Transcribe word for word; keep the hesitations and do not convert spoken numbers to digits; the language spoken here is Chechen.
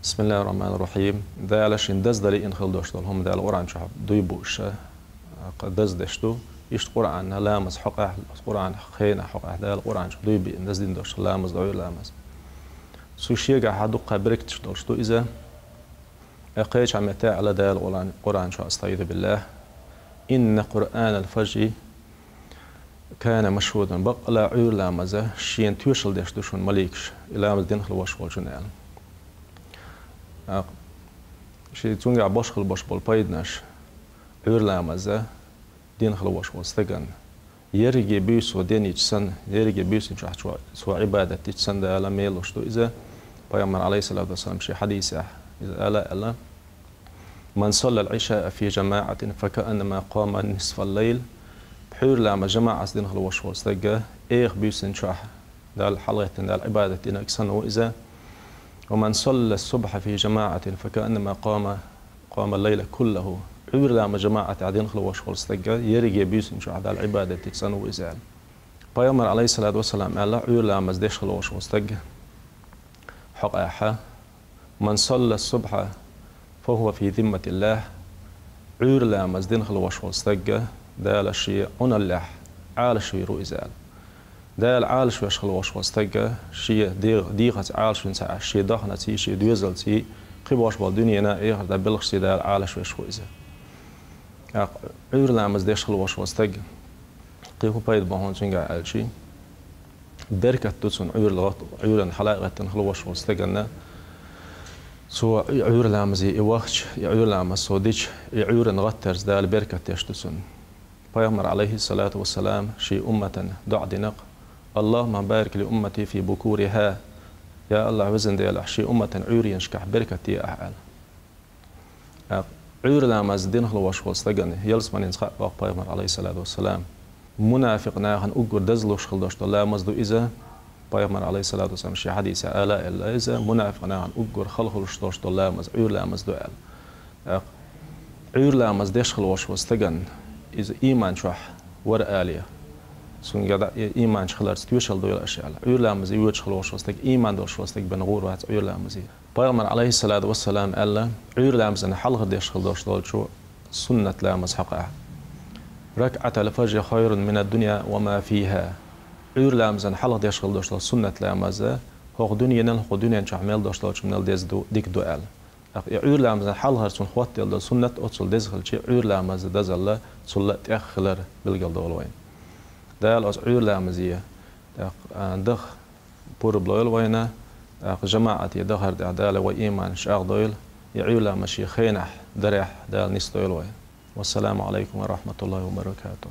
بسم الله الرحمن الرحيم. Дала шийна даздалийна хила долуш долу хӀума Дала Къуръан чохь дуй бууш, даз деш ду. Иштта Къуръан ламаз хьокъехь, Къуръан хенахь хьокъехь Дала Къуръан чохь дуй бина, даздина долуш ламаз, Ӏуьйра ламаз. Цу шегахь дуккха беркаташ долуш ду иза. Кхечу метте аьлла Дала Къуръан, Къуръан чохь, أستعيذ بالله: إن قرآن الفجر كان مشهودا. Баккъала Ӏуьйра ламаза шена тоьшалла деш ду шуна маликаш, и ламаз дина хила волуш волчун аьлла. ТӀаккха ши цуьнгахь беш хила беш болу пайданаш: Ӏуьйра ламаза дина хила волуш волу стагана ерриге буьйса динчу санна, ерриге буьйсанчохь цо, цо Ӏибадат дича санна Дала мел луш ду иза. Пайхамар, алейхиссалату вассалам, шен хьадисехь иза ала аьлла: من صلى العشاء في جماعة فكأنما قام نصف الليل. Ӏуьйра ламаз жамаӀатца дина хила волуш волу стаг, эха буьйсанчохь Далла хьалагӀеттина, Далла Ӏибадат динарг санна ву иза. ومن صلى الصبح في جماعة فكأنما قام، قام الليل كله. Ӏуьйра ламаз жамаӀатехь дина хила волуш волу стаг, ерриге буьйсанчохь Далла Ӏибадат дича санна ву иза аьлла. Пайхамар, алейхиссалату вассалам, аьлла, Ӏуьйра ламаз деш хила волуш волу стаг хьокъехь: من صلى الصبح فهو في ذمة الله. Ӏуьйра ламаз дина хила волуш волу стаг Дала шен Ӏуналлехь Ӏалашвийр ву иза аьлла. Дала Ӏалашвеш хила волуш волу стаг шен де-, дегӀаца Ӏалашвина ца Ӏаш, шен даханаций, шен доьзалций, кхин болуш болу дуьненан, эхартан белхашций Дала Ӏалашвеш ву иза. ТӀаккха Ӏуьйра ламаз деш хила волуш волу стаг, кхин хӀун пайда бу хьуна цуьнгахь аьлча, беркат ду цунна Ӏуьйра гӀат-, Ӏуьйранна хьалагӀеттина хила волуш волу стаганна. Цо и Ӏуьйра ламазе и вахча, и Ӏуьйра ламаз цо дича, и Ӏуьйранна гӀаттарца Дала беркат деш ду цунна. Пайхамар, алейхиссалату вассалам, шен умматана доӀа дина-кх: اللهم بارك لأمتي في بكورها. Я АллахӀ, везан Дела, шен умматан Ӏуьйренашкахь беркат де ахь аьлла. ТӀаккха Ӏуьйра ламаз дина хила волуш волу стагана ялсаманенца хаа боху Пайхамар, алейхиссалату вассалам. Мунафикъ нахана уггар дазлуш хила долуш долу ламаз ду иза. Пайхамар, алейхиссалату вассалам, шен хьадисехь ала аьлла иза: мунафикъ нахана уггар хала хуьлуш долуш долу ламаз Ӏуьйра ламаз ду аьлла. ТӀаккха Ӏуьйра ламаз деш хила волуш волу стагана иза ийман чохь вара алий, цуьнга дӀа и ийман чохь хиларца тоьшалла дойла аша аьлла. Ӏуьйра ламазе воьдуш хила волуш волу стаг, ийман долуш волу стаг бен гӀур вац Ӏуьйра ламазе. Пайхамар, алейхиссалату вассалам, аьлла, Ӏуьйра ламазан хьалхара деш хила долуш долчу суннат ламаз хьокъехь: ركعتا الفجر خير من الدنيا وما فيها. Ӏуьйра ламазан хьалха деш хила долуш долу суннат ламаз хӀокху дуьненал, хӀокху дуьнен чохь мел долуш долчунал деза ду, дика ду аьлла. ТӀаккха и Ӏуьйра ламазан хьалхара цунна хӀоттаделла долу суннат оццул деза хилча, Ӏуьйра ламаза дазалла цул а тӀех хилар билгал долу вайна. Дала оцу Ӏуьйра ламазе, тӀаккха, а, даха пурба лойла вайна, тӀаккха жамаӀате дахар тӀехь Дала вай ийман чӀагӀдойла, и Ӏуьйра ламаз шен хенахь дарехь Дала нисдойла вай. والسلام عليكم ورحمة الله وبركاته.